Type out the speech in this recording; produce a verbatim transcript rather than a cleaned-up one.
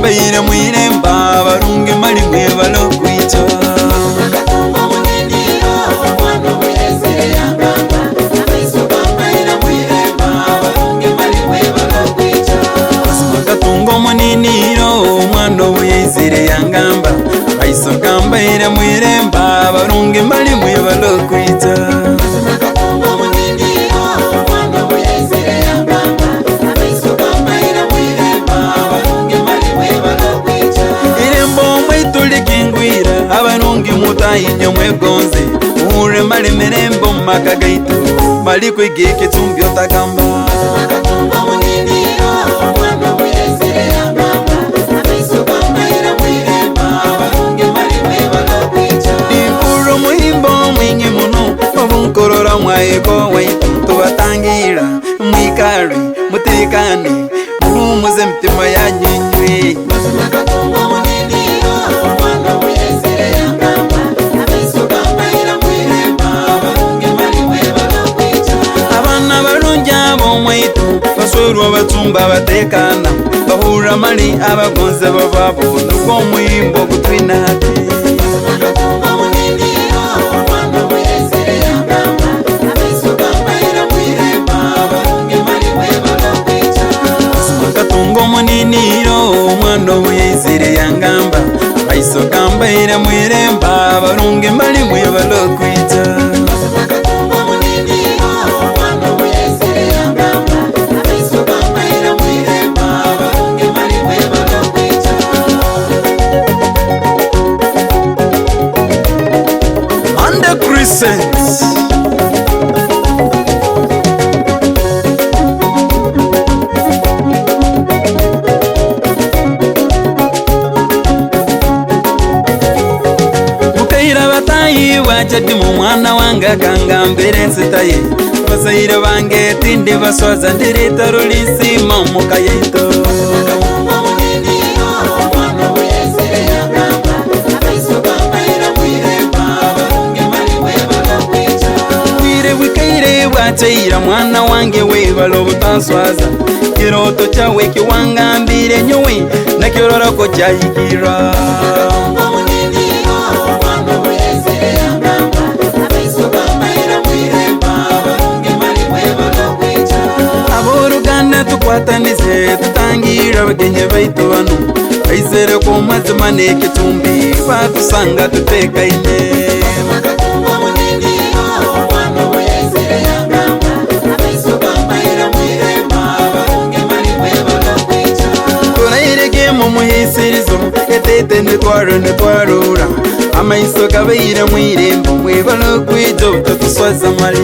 Baire mwiremba, abarungi mali mwebale okwija. Mazima Katonga omuniniiro, omwana obu yaizire yangamba, amaiso gambaire mwiremba, abarungi mali mwebale okwija. Irembo omwaitu likingwire, abarungi mutaahe inywe mwegonze. Muhurre mali mirembe omu maka gaitu, mali kwega ekitumbi otagamba. Nimpurra omuhimbo omwingi muno, obu nkurora mwahika owaitu, tubatangiira. Mwikale, mutekane, muhumuze emitima yanyu inywe. Mazima Katonga omuniniiro, omwana obu yaizire yangamba, amaiso gambaire mwiremba, abarungi mali mwebale okwija. Abaana abarungi ab'omwaitu, baswerwa abacumba batekana, bahurra mali abagonzebwa baabo, nugwo omuhimbo ogu twina hati. Mazima Katonga omuniniiro, omwana obu yaizire yangamba, amaiso gambaire mwiremba, abarungi mali mwebale okwija. Mazima Katonga omuniniiro, omwana obu yaizire yangamba, amaiso gambaire mwiremba, abarungi mali mwebale okwija. Mazima Katonga omuniniiro, omwana obu yaizire yangamba, amaiso gambaire mwiremba, abarungi mali mwebale okwija. Monday Crescent. Mukaire abataahi bwakya dimu, omwana wange akangambira ensita ye. Bazaire bange tindibaswaza, ndiriita rulisiima omu ka yaitu. Obwire bwikaire bwakya ira, mwana wange, webale obutanswaza. Kirooto kyawe eki wangambiire nyowe, nakirora ko kyahikirra. Ab'oruganda, tukwatanize, tutangirre abagenyi baitu banu. Baizire ku mazima n'ekitumbi, batusanga tutekaine. Turairege mu muhiisirizo, eteete nitwarra nitwarora. Amaiso gabaire mu irembo, mwebale okwija obutatuswaza mali.